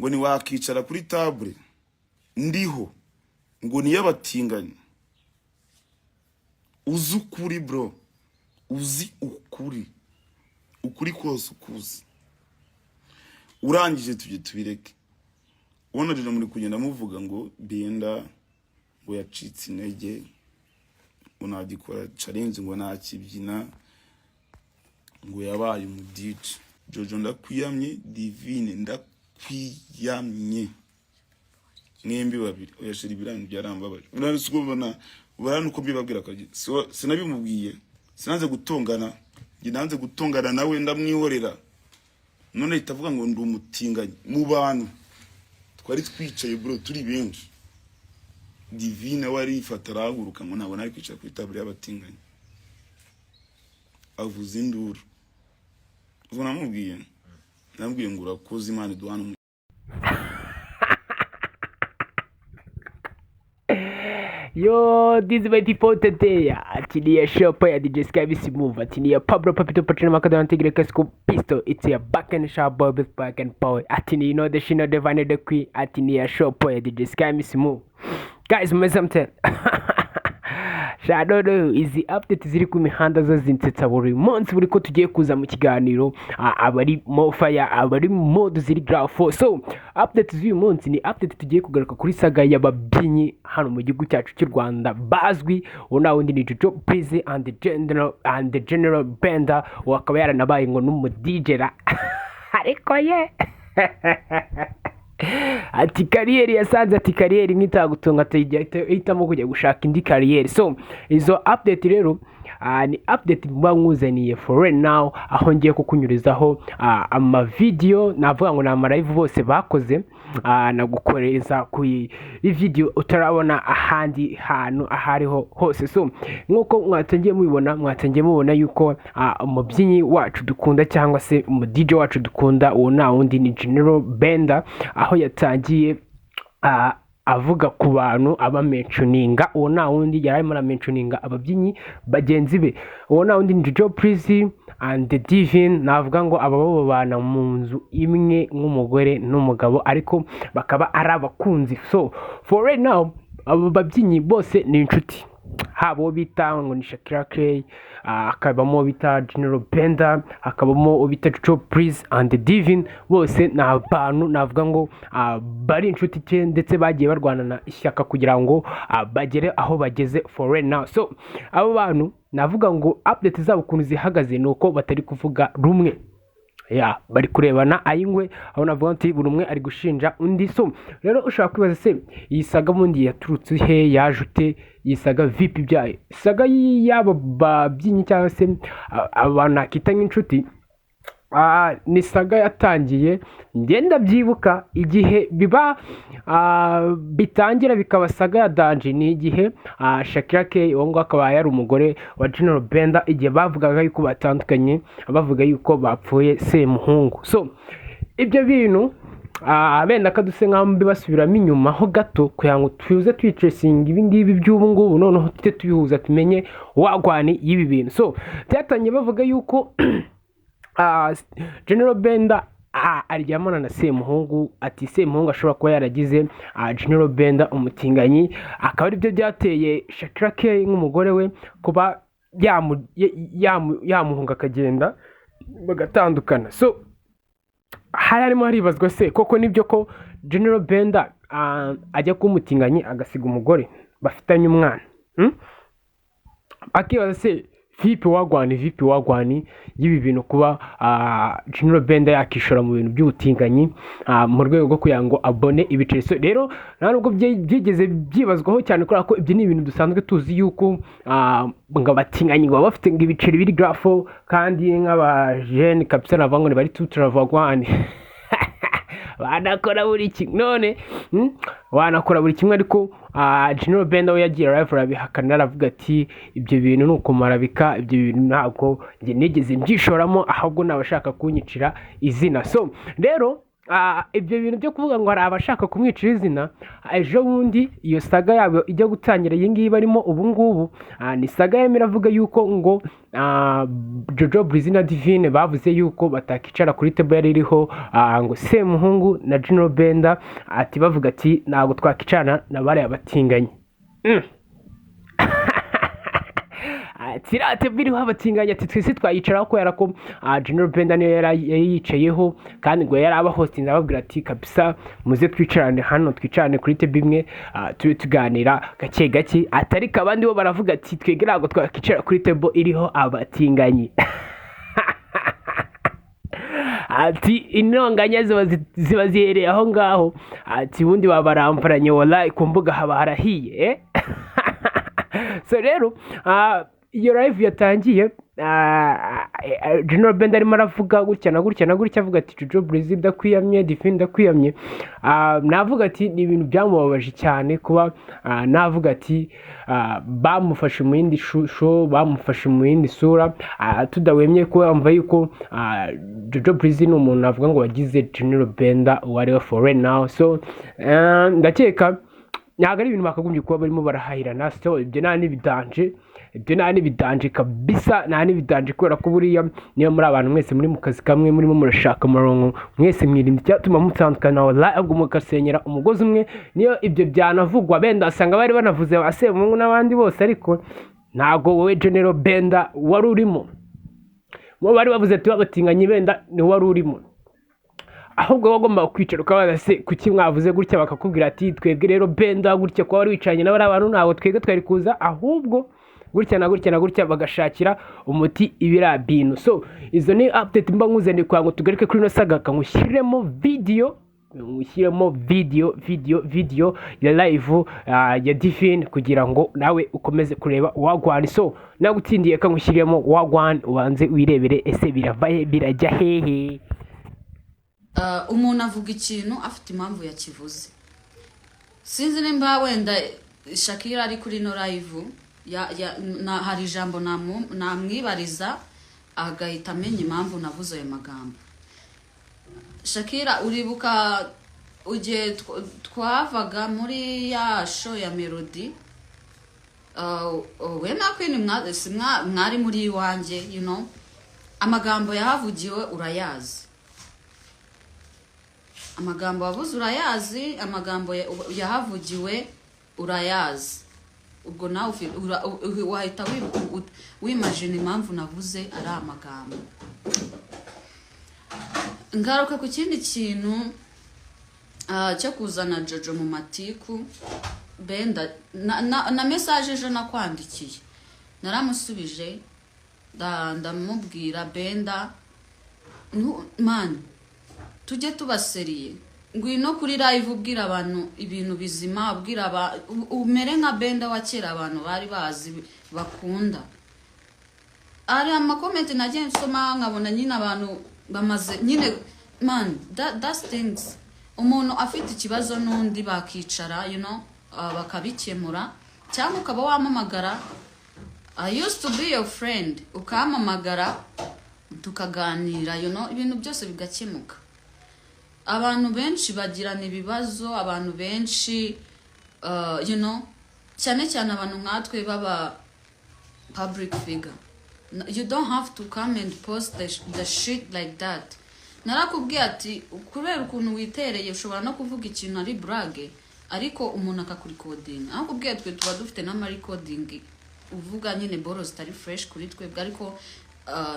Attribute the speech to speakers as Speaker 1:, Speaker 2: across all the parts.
Speaker 1: Ngo ntiwakicara kuri table ndiho, ngo niyabatinganye. Uzi ukuri, bro, uzi ukuri, ukuri kose ukuzi. Urangije tujye tubireke. Ubona rero muri kugenda muvuga ngo Benda ngo yacitse intege, ngo ntagikora challenge, ngo ntakibyina, ngo yabaye umu DJ. Jojo, ndakwiyamye. Divine, ndakwiyamye. Mwembi babiri. Oya chérie, biriya bintu byarambabaje. Urabona uko ubona, urabona uko mbibabwira akagira. Sinabimubwiye, sinanze gutongana, njye nanze gutongana nawe, ndamwihorera. None ahita avuga ngo ndi umutinganyi mu bantu twari twicaye, bro, turi benshi. Divine we arifata, arahaguruka, ngo ntabwo nari kwicara kuri table y'abatinganyi, avuza induru. Ubwo namubwiye ngo urakoze, Imana iduhane umugisha.
Speaker 2: Yo, this is my people today. Ati ni ya shop ya DJ Sky Bisi Move. Ati ni ya Pablo Papito Patrino Makadon Tigre Casco Pistol. It's your back and sharp boy with back and power. Ati ni you know the shino the van the queen. Ati ni ya shop ya DJ Sky Bisi Move. Guys, mumeze mute? Shadodo, izi update ziri ku mihanda zo zinsetsa buri munsi, buri ko tugiye kuza mu kiganiro, abari mo fire, abari mode ziri grafo. So update z'uyu munsi ni update tugiye kugaruka kuri saga y'ababyinnyi hano mu gihugu cyacu cy'u Rwanda bazwi. Uwo nta wundi ni Jojo Breezy and the General Benda, uwo akaba yaranabaye ngo n'umu DJ ra. Ariko ye ati career yasanze, ati career imwe itagutunga, ahitamo kujya gushaka indi career. So izo update rero, ni update mba nkuzaniye for right now, aho ngiye kukunyurizaho amavideo, navuga ngo ni amalive bose bakoze, nagukoreza ku video utarabona ahandi hantu aho ariho hose. So nk'uko mwatangiye mubibona, mwatangiye mubona yuko umubyinnyi wacu dukunda cyangwa se umu DJ wacu dukunda, uwo nta wundi ni General Benda, aho yatangiye avuga ku bantu abamentioninga. Uwo nta wundi, yari arimo aramentioninga ababyinnyi bagenzi be. Uwo nta wundi ni Jojo Breezy and the Divine. Navuga ngo aba babana mu nzu imwe nk'umugore n'umugabo, ariko bakaba ari abakunzi. So for right now abo babyinnyi bose ni inshuti, haba uwo bita ngo ni Shakira Clay, hakabamo uwo bita General Benda, hakabamo uwo bita Jojo Breezy and the Divine. Bose ni abantu navuga ngo bari inshuti cye, ndetse bagiye barwanana ishyaka kugira ngo bagere aho bageze for right now. So abo bantu navuga ngo update zabo ukuntu zihagaze ni uko batari kuvuga rumwe, ya bari kurebana ayingwe, aho navuga nti buri umwe ari gushinja undi. So rero ushobora kwibaza se, iyi saga bundi yaturutse he, yaje ute? Iyi saga vipi byayo? Saga y'aba babyinnyi cyangwa se abantu nakita nk'inshuti, ni saga yatangiye, ngenda byibuka igihe biba, bitangira bikaba saga ya danger, ni igihe Shakira K, uwo nguwo akaba yari umugore wa General Benda, igihe bavugaga yuko batandukanye, bavuga yuko bapfuye Semuhungu. So ibyo bintu, benda kaduse nkaho mbibasubiramo inyuma ho gato kugira ngo tuze twitracinga ibi ngibi by'ubu ngubu, noneho tujye tubihuza tumenye wagwani y'ibi bintu. So byatangiye bavuga yuko General Benda aryamana na Semuhungu, ati Semuhungu ashobora kuba yaragize General Benda umutinganyi, akaba aribyo byateye Shakira K nk'umugore we kuba yamuhunga akagenda bagatandukana. So hari harimo haribazwa se koko nibyo ko General Benda ajya kuba umutinganyi agasiga umugore bafitanye umwana, Akibaza se vipi wagwani, vipi wagwani y'ibi bintu, kuba General Benda yakishora mu bintu by'ubutinganyi mu rwego rwo kugira ngo abone ibiceri. So rero nta nubwo byigeze byibazwaho cyane, kubera ko ibyo ni ibintu dusanzwe tuzi yuko ngo abatinganyi baba bafite ngo ibiceri biri grafo, kandi nk'abajene kabisa navuga ngo ni bari tuturavagwani, banakora buri kimwe none, wanakora buri kimwe. Ariko General Benda we yagiye live arabihakana, aravuga ati ibyo bintu ni ukumarabika, ibyo bintu ntabwo njye nigeze mbyishoramo, ahubwo ni abashaka kunyicira izina. So rero Ibyo bintu byo kuvuga ngo hari abashaka kumwicira izina, ejo bundi iyo saga yabo ijya gutangira, iyi ngiyi barimo ubu ngubu, ni saga yarimo iravuga yuko ngo Jojo Breezy na Divine bavuze yuko batakicara kuri table yari iriho ngo Semuhungu na General Benda, ati bavuga ati ntabwo twakicarana na bariya batinganyi. Ati iriya table iriho abatinganyi, ati twese twayicaraho kubera ko General Benda niyo yari yicayeho, kandi ngo yari abahostinze ababwira ati kabisa muze twicarane hano, twicarane kuri table imwe, tube tuganira gake gake. Ati ariko abandi bo baravuga ati twebwe ntabwo twakwicara kuri table iriho abatinganyi. Ati intonganya ziba zihereye aho ngaho, ati ubundi baba baramparanye, wallahi ku mbuga haba harahiye, eh? So rero iyo live yatangiye, General Benda arimo aravuga gutya na gutya na gutya, avuga ati Jojo Breezy ndakwiyamye, Divine ndakwiyamye. Navuga ati ni ibintu byamubabaje cyane kuba navuga ati bamufashe mu yindi shusho, bamufashe mu yindi sura, tudahwemye kuba yuko Jojo Breezy ni umuntu navuga ngo wagize General Benda uwo ari we for right now. So ndakeka ntabwo ari ibintu bakagombye kuba barimo barahahirana. So ibyo nta n'ibidanje, ibyo nta n'ibidanje kabisa, nta n'ibidanje, kubera ko buriya niyo muri abantu mwese muri mu kazi kamwe, murimo murashaka umurongo, mwese mwirinda icyatuma mutandukana, wallahi, ahubwo mugasenyera umugozi umwe. Niyo ibyo byanavugwa, benda wasanga bari banavuze ba Semuhungu n'abandi bose, ariko ntabwo wowe General Benda wari urimo. Bo bari bavuze ati babatinganye, benda ni wari urimo. Ahubwo wagomba kwicara ukabaza se kuki mwavuze gutya, bakakubwira ati twebwe rero Benda gutya kuba wari wicaranye n'abari abantu ntabwo twebwe twari kuza, ahubwo gutya na gutya na gutya, bagashakira umuti ibiriya bintu. So izo ni update mba nkuzaniye kugira ngo tugaruke kuri ino saga. Nkushyiremo video, ushyiremo video video video ya live ya Divine kugira ngo nawe ukomeze kureba wagwan. So nagutsindiye, kangushyiremo wagwan, ubanze wirebere ese birava he birajya hehe.
Speaker 3: Umuntu avuga ikintu afite impamvu yakivuze. Sinzi nimba wenda Shakira ari kuri ino live hari ijambo namwibariza agahita amenya impamvu navuze ayo magambo. Shakira, uribuka igihe twavaga muri ya show ya Melody, we na Queen si mwari muri iwanjye, amagambo yahavugiwe urayazi, amagambo wavuze urayazi, amagambo yahavugiwe urayazi. Ubwo nawe wahita wimagina impamvu navuze ari amagambo. Ngaruka ku kindi kintu cyo kuzana Jojo mu matiku. Benda na message ejo nakwandikiye naramusubije, ndamubwira Benda, man, tujye tubaseriye, ngwino kuri live ubwira abantu ibintu bizima, ubwira umere nka Benda wa kera abantu bari bazi bakunda. Hari amakomenti nagiye nsoma nkabona nyine abantu bamaze nyine, man, that's things. Umuntu afite ikibazo n'undi bakicara, bakabikemura, cyangwa ukaba wampamagara. I used to be your friend, ukampamagara tukaganira, ibintu byose bigakemuka. Abantu benshi bagirana ibibazo, abantu benshi, cyane cyane abantu nkatwe baba public figure. You don't have to come and post the shit like that. Narakubwiye ati kubera ukuntu witereye ushobora no kuvuga ikintu ari burage, ariko umuntu akakurikodinga. Aho kubwiye twe tuba dufite n'amarikodingi uvuga nyine boro zitari fresh kuri twebwe, ariko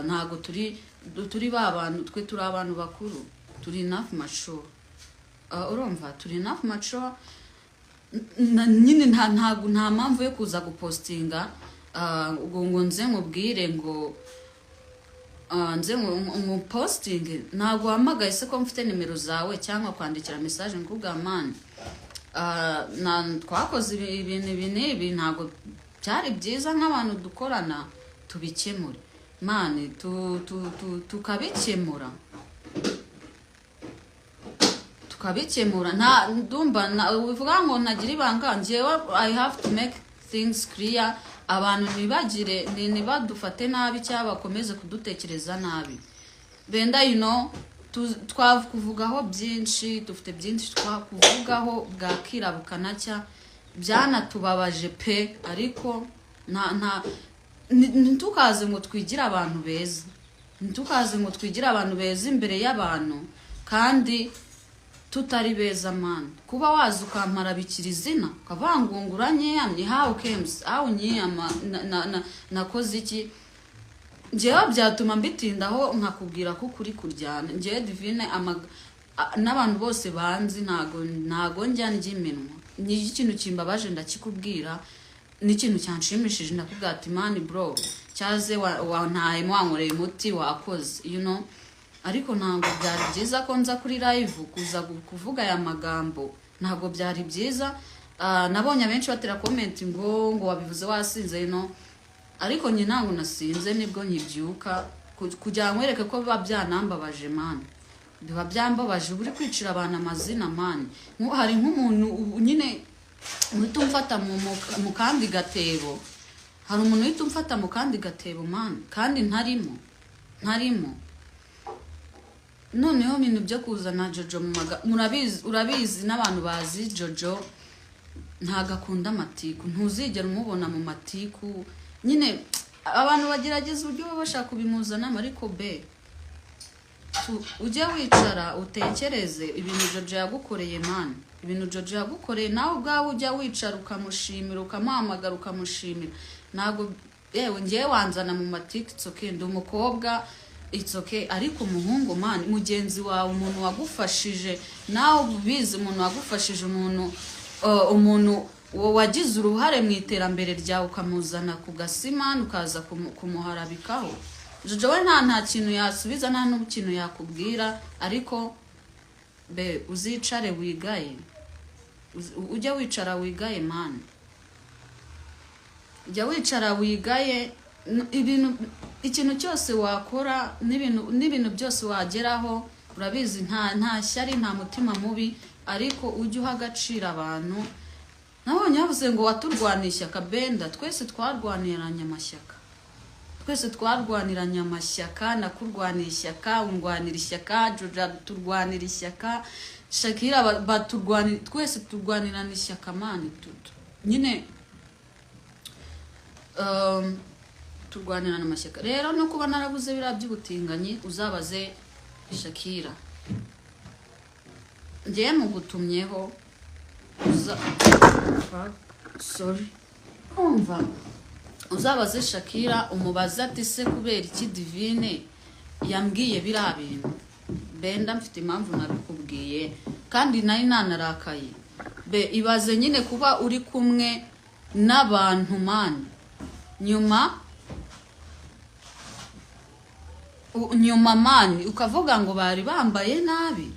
Speaker 3: ntago turi ba bantu. Twe turi abantu bakuru, turi enough mature. Urumva turi enough mature. Nyine nta mpamvu yo kuza gupostinga, ngo nze nkubwire ngo nze nkupostinge. Ntabwo wahamagaye se ko mfite nimero zawe, cyangwa kwandikira message nkubwa man, twakoze ibintu ibi n'ibi, ntabwo byari byiza, nk'abantu dukorana tubikemure, man, tukabikemura, tukabikemura. Nta ndumva uvuga ngo ntagira ibanga. Njyewe I have to make things clear, abantu ntibagire ntibadufate nabi cyangwa bakomeze kudutekereza nabi. Benda, Twakuvugaho byinshi, dufite byinshi twakuvugaho, bwakira bukanacya, byanatubabaje pe. Ariko nta ntitukaze ngo twigire abantu beza, ntitukaze ngo twigire abantu beza imbere y'abantu kandi tutari beza, man. Kuba waza ukamparabikira izina, ukavuga ngo uranyiyamye, how comes, how unyiyama? Nakoze iki njyewe byatuma mbitindaho nkakubwira ko ukuri kuryana? Njyewe Divine, n'abantu bose banzi, ntago njya ndya iminwa. Ni ikintu kimbabaje ndakikubwira, n'ikintu cyanshimishije ndakubwira ati: "Man, bro, cyaze wantayemo, wankoreye umuti, wakoze." Ariko ntabwo byari byiza ko nza kuri live kuza kuvuga aya magambo, ntabwo byari byiza. Nabonye abenshi batera comment ngo wabivuze wasinze. Ariko njye ntabwo nasinze, nibwo nkibyuka, kugira ngo nkwereke ko biba byanambabaje, man, biba byambabaje. Uba uri kwicira abantu amazina, man. Hari nk'umuntu ubu nyine uhita umfata mu kandi gatebo, hari umuntu uhita umfata mu kandi gatebo, man, kandi ntarimo, ntarimo. Noneho ibintu byo kuzana Jojo mu maga, murabizi, urabizi n'abantu bazi Jojo, ntabwo akunda amatiku, ntuzigera umubona mu matiku. Nyine abantu bagerageza uburyo baba bashaka kubimuzanamo, ariko be ujye wicara utekereze ibintu Jojo yagukoreye, man, ibintu Jojo yagukoreye. Nawe ubwawe ujya wicara ukamushimira, ukamuhamagara ukamushimira. Ntabwo yewe ngewe wanzana mu matiku, it's okay, ndi umukobwa, it's okay. Ariko umuhungu, man, mugenzi wawe, umuntu wagufashije, nawe ubizi, umuntu wagufashije, umuntu wagize uruhare mu iterambere ryawe, ukamuzana ku gasimani, ukaza kumuharabikaho. Jojo we nta kintu yasubiza, nta n'ikintu yakubwira. Ariko be uzicare wigaye. Ujye wicara wigaye, man, jya wicara wigaye. Ibintu, ikintu cyose wakora n'ibintu byose wageraho, urabizi, nta shyari, nta mutima mubi, ariko ujye uha agaciro abantu. Nabonye yavuze ngo waturwaniye ishyaka. Benda, twese twarwaniranye amashyaka, twese twarwaniranye amashyaka. Nakurwaniye ishyaka, undwanira ishyaka, Joja turwanira ishyaka, Shakira baturwanira, twese turwanirana ishyaka, man. Nyine turwanirana amashyaka. Rero no kuba narabuze biriya by'ubutinganyi, uzabaze Shakira. Ngewe mugutumyeho uza, sorry, umva, uzabaze Shakira, umubaze ati: "Se kubera iki Divine yambwiye biriya bintu?" Benda, mfite impamvu nabikubwiye kandi nari nanarakaye. Be ibaze nyine kuba uri kumwe n'abantu, man, nyuma nyuma, man, ukavuga ngo bari bambaye nabi,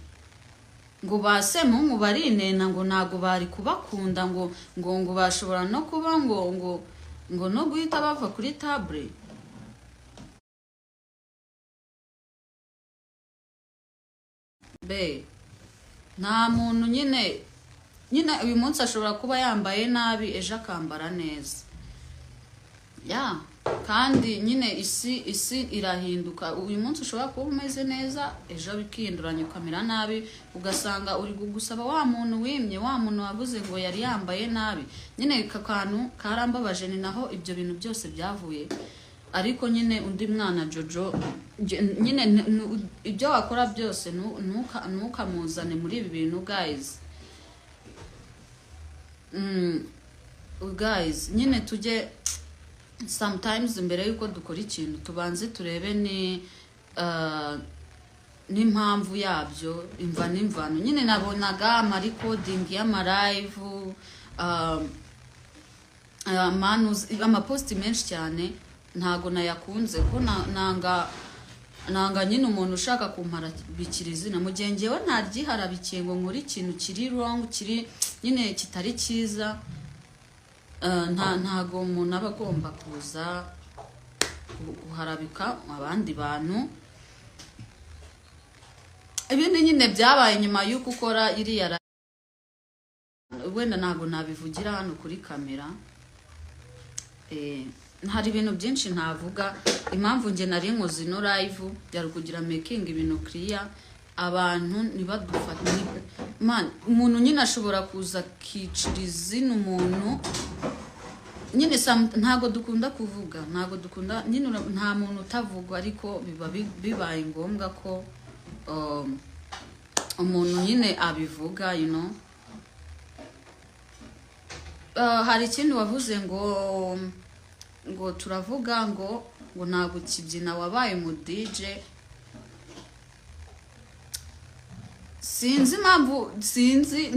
Speaker 3: ngo ba Semungu barinena, ngo ntago bari kubakunda, ngo bashobora no kuba ngo no guhita bava kuri table. Be nta muntu nyine uyu munsi ashobora kuba yambaye nabi, ejo akambara neza ya. Kandi nyine isi irahinduka. Uyu munsi ushobora kuba umeze neza, ejo bikihinduranya ukamera nabi, ugasanga uri gusaba wa muntu wimye, wa muntu wavuze ngo yari yambaye nabi. Nyine aka kantu karambabaje, ni naho ibyo bintu byose byavuye. Ariko nyine undi mwana Jojo, nyine ibyo wakora byose ntukamuzane muri ibi bintu, guys. Guys, nyine tujye sometimes mbere yuko dukora ikintu tubanze turebe ni n'impamvu yabyo, imva n'imvano. Nyine nabonaga amarecording y'amalive, amaposts menshi cyane, ntago nayakunze ko nanga nyine umuntu ushaka kumparabikira izina mu gihe ngewe ntaryiharabikiye ngo nkore ikintu kiri wrong, kiri nyine kitari cyiza. Ntago umuntu aba agomba kuza guharabika abandi bantu. Ibindi nyine byabaye nyuma y'uko ukora iriya wenda ntabwo nabivugira hano kuri kamera. Hari ibintu byinshi ntavuga. Impamvu njye nari nkoze ino live byari kugira making ibintu clear. Abantu ntibadufate man, umuntu nyine ashobora kuza akicira izina umuntu nyine. Ntago dukunda kuvuga, ntago dukunda nyine, nta muntu utavugwa, ariko biba bibaye ngombwa ko umuntu nyine abivuga. Hari ikindi wavuze ngo turavuga ngo ntabwo ukibyina, wabaye umu DJ. Sinzi impamvu, sinzi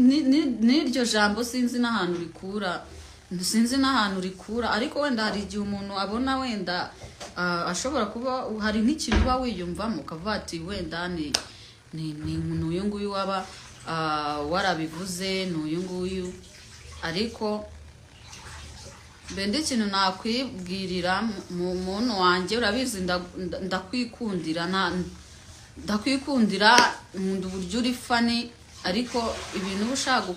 Speaker 3: n'iryo jambo, sinzi n'ahantu rikura, sinzi n'ahantu rikura. Ariko wenda hari igihe umuntu abona wenda ashobora kuba hari nk'ikintu uba wiyumvamo, ukavuga ati wenda ni uyu nguyu waba warabivuze, ni uyu nguyu. Ariko mbende ikintu nakwibwirira mu muntu wanjye, urabizi, ndakwikundira, ndakwikundira, nkunda uburyo uri funny, ariko ibintu uba ushaka